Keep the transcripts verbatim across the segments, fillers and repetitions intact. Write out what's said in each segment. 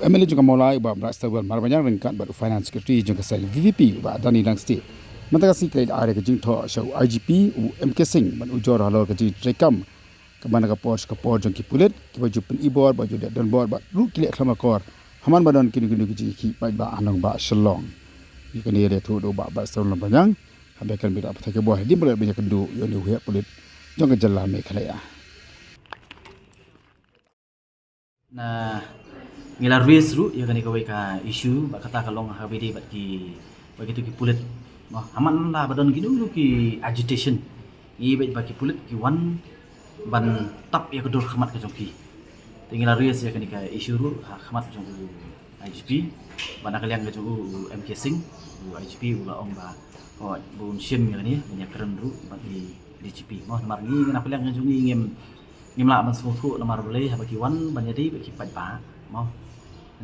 M L A jong ka Mawlai u Bah Brightstarwell Marbaniang ryngkat bad u Finance Secretary jong ka seng V V P u Bah Danny Langstieh mynta ka sngi ka la ai ka jingthoh sha u I G P u M K Singh ban ujor halor ka jingtreikam kaba na ka por sha ka por jong ki pulit kiba ju pynibor, ba ju leh donbor bad ruh ki leh khlem akor ha man ba don kino kino ki jingïakhih paidbah ha nongbah Shillong. Ïa kane la ïathuh da u Bah Brightstarwell Marbaniang haba kren bad ki pathai khubor hadien ba la dep ban ïakynduh ïa une u heh pulit jong ka jylla Meghalaya. Na ngi la raise ruh ïa kane kawei ka issue, bad kata ka long ha kaba ïadei bad ki, bad kito ki pulit. Mo, ha man la ba don kino kino ki agitation, ngi bad ba ki pulit ki wan ban tap ïa ka dur khmat ka jong ki. Te ngi la raise ïa kane ka issue ruh ha khmat jong u I G P, bad na ka liang ka jong u, u M K Singh, u I G P u la ong ba, oh, ba un shim ïa kane, ban ïakren ruh bad i D G P. Mo, namar ngi na ka liang ka jong ngi ngim, ngim lah ban sngewthuh namar balei haba ki wan ban ïadei bad ki paidbah, mo.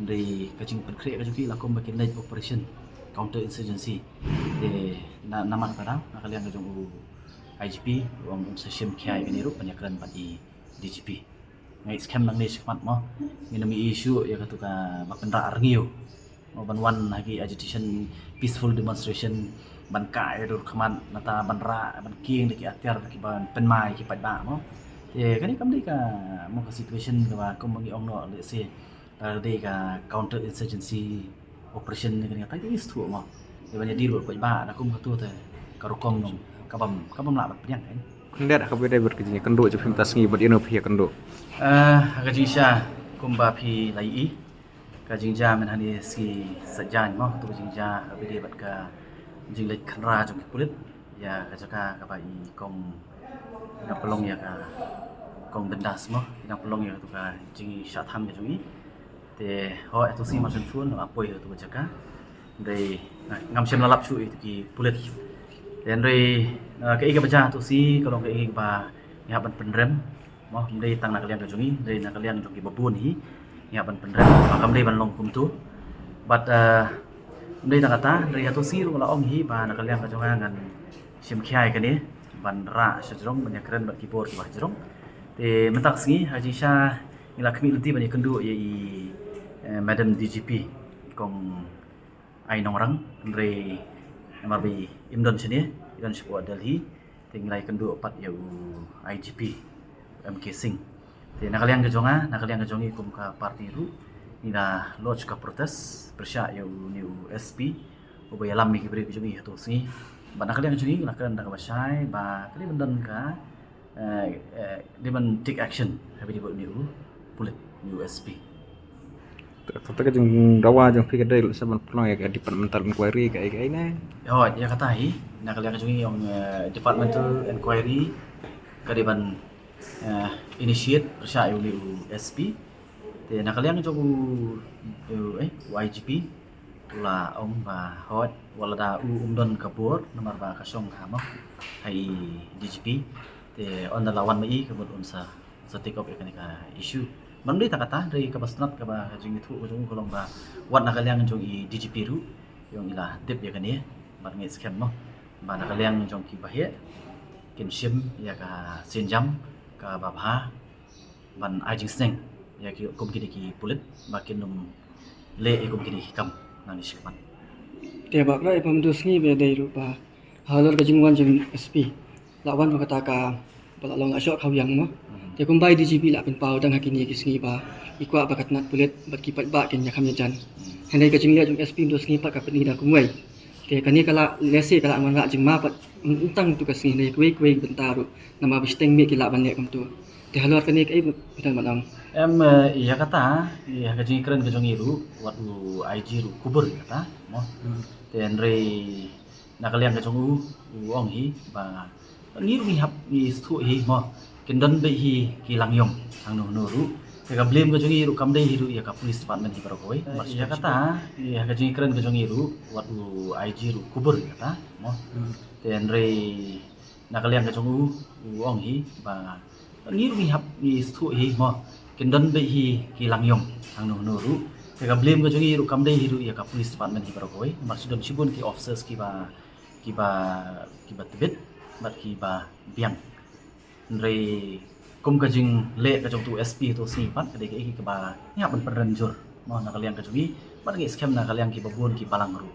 Hynrei ka jingpynkhreh ka jong ki la kum ba kin leit operation counter insurgency. Te na, namar kata, na ka liang ka jong u I G P u ong un sa shim khia ïa kane ruh ban ïakren bad i D G P. Nga ngeit skhem nangne shakhmat, mo, ngin ym ïohi shuh ïa kato kaba pynrah rngiew, mo, ban wan ha ki agitation, peaceful demonstration, ban kah ïa ka dur khmat, nangta ban rah, ban kieng da ki atiar kiban pynmai ki paidbah, mo. Te kane kam dei ka, mo, ka situation kaba kum ba ngi ong noh, let's say, ka dei ka counter insurgency operation ne, kane ka tai ka is thuh, mo. Te ban ïadei ruh bad paidbah da kum kato te ka rukom, mo, ka bym, ka bym lah ban pdiang, kan. Khyndiat ha kaba ïadei bad ka jingïakynduh jong phi mynta ka sngi, bad ïano phi ïakynduh? Eh, ha ka jingshisha, kumba phi la ïohi, ka jingjia mynhynne sngi Saitjaiñ, mo, to ka jingjia ha kaba ïadei bad ka jingleit khynra jong ki pulit ïa ka jaka kaba i kong, i nang pynlong ïa ka, kong Bindas, mo, i nang pynlong ïa kato ka jingshah than ka jong i. Te hooid, ha kato ka sngi mar shen phone nga la poi ha kato ka jaka. Hynrei, na, ngam shym la lap shuh ïa kito ki pulit. Te hynrei, na, kaei kaba jia ha kato ka sngi ka long kaei kaba ngi hap ban pynrem, mo, ym dei tang na ka liang ka jong ngi, hynrei na ka liang jong kiba bun hi ngi hap ban pynrem ba kam dei ban long kumto. Bad, eh, ym dei tang kata, hynrei ha kato ka sngi ruh nga la ong hi ba na ka liang ka jong nga ngan shim khia ïa kane ban rah sha jrong, ban ïakren bad ki bor kiba ha jrong. Te mynta ka sngi ha ka jingshisha ngi la khmih lynti ban ïakynduh ïa i, eh, Madam D G P, i kong Ai Nongrang, hynrei namar ba i im don shane, i don shapoh Delhi, te ngi la ïakynduh pat ïa u I G P, M K Singh. Te na ka liang ka jong nga, na ka liang ka jong ngi kum ka party ruh, ngi la lodge ka protest pyrshah ïa une u S P uba ïalam ïa ki briew ki jong ngi ha kato ka sngi. Bad na ka liang ka jong ngi ngi la kren da kaba shai ba ka dei ban don ka, eh, eh, dei ban take action ha kaba ïadei bad une u pulit, une u S P. Te kata ka jingdawa jong phi ka dei lehse ban pynlong ïa ka departmental inquiry kaei kaei ne? Hooid, ïa kata hi, na ka liang ka jong ngi ong, eh, departmental inquiry ka dei ban, eh, initiate pyrshah ïa une u S P. Te na ka liang jong u, u, eh, u I G P u la ong ba hooid, wat lada u um don ka bor namar ba ka shong ha, mo, ha i D G P. Te ynda la wan ma i ka mut un sa, sa take up ïa kane ka issue. Bad ym dei tang kata, hynrei kaba sngewtynnat kaba ka jingïathuh ka jong u ka long ba wat na ka liang jong i D G P ruh i ong i la tip ïa kane. Bad nga ngeit skhem, mo, ba na ka liang jong kiba heh kin shim ïa ka sienjam kaba bha ban ai jingsneng ïa ki kum kine ki pulit ba kin ym leh ïa kum kine ki kam nangne shakhmat. Te ba khlaiñ, ïa phi mynta ka sngi ba dei ruh ba halor ka jingwan jong S P la wan ba kata kaba la long la shoh khawiang, mo. Hmm. Te kumba i D G P la pynpaw dang ha kine ki sngi ba i kwah ba ka tnat pulit bad ki paidbah kin ïakham ïajan. Hmm. Hynrei ka jingleh jong S P mynta ka sngi pat ka pyni da kumwei. Te kane ka la lehse ka la wanrah jingma pat, ym tang tu ka sngi, hynrei kiwei kiwei bynta ruh namar ba shiteng miet ki lah ban leh kumto. Te halor kane kaei ba phi don ban ong? Em, eh, ïa kata, ïa ka jingkren ka jong i ruh, wat u I G ruh kubur ïa kata, mo. Hmm. Te hynrei na ka liang ka jong u, u ong hi ba ngi ruh ngi hap ngi sngewthuh hi, mo, kin don beit hi ki langïong hangno hangno ruh. Te ka blame ka jong i ruh kam dei hi ruh ïa ka police department hi baroh kawei. Ïa kata, ïa ka jingkren ka jong i ruh, wat u I G ruh kubur ïa kata, mo. Hmm. Te hynrei na ka liang ka jong u, u ong hi ba ngi ruh ngi hap ngi sngewthuh hi, mo, kin don beit hi ki langïong hangno hangno ruh. Te ka blame ka jong i ruh kam dei hi ruh ïa ka police department hi baroh kawei. Namar shi don shibun ki officers kiba, kiba, kiba tbit bad kiba biang. Hynrei kum ka jingleh ka jong utu u S P ha kato ka sngi pat ka dei kaei kaba ngi hap ban pynrem jur. Na ka liang ka jong ngi, bad ngi skhem na ka liang ki babun ki balang ruh.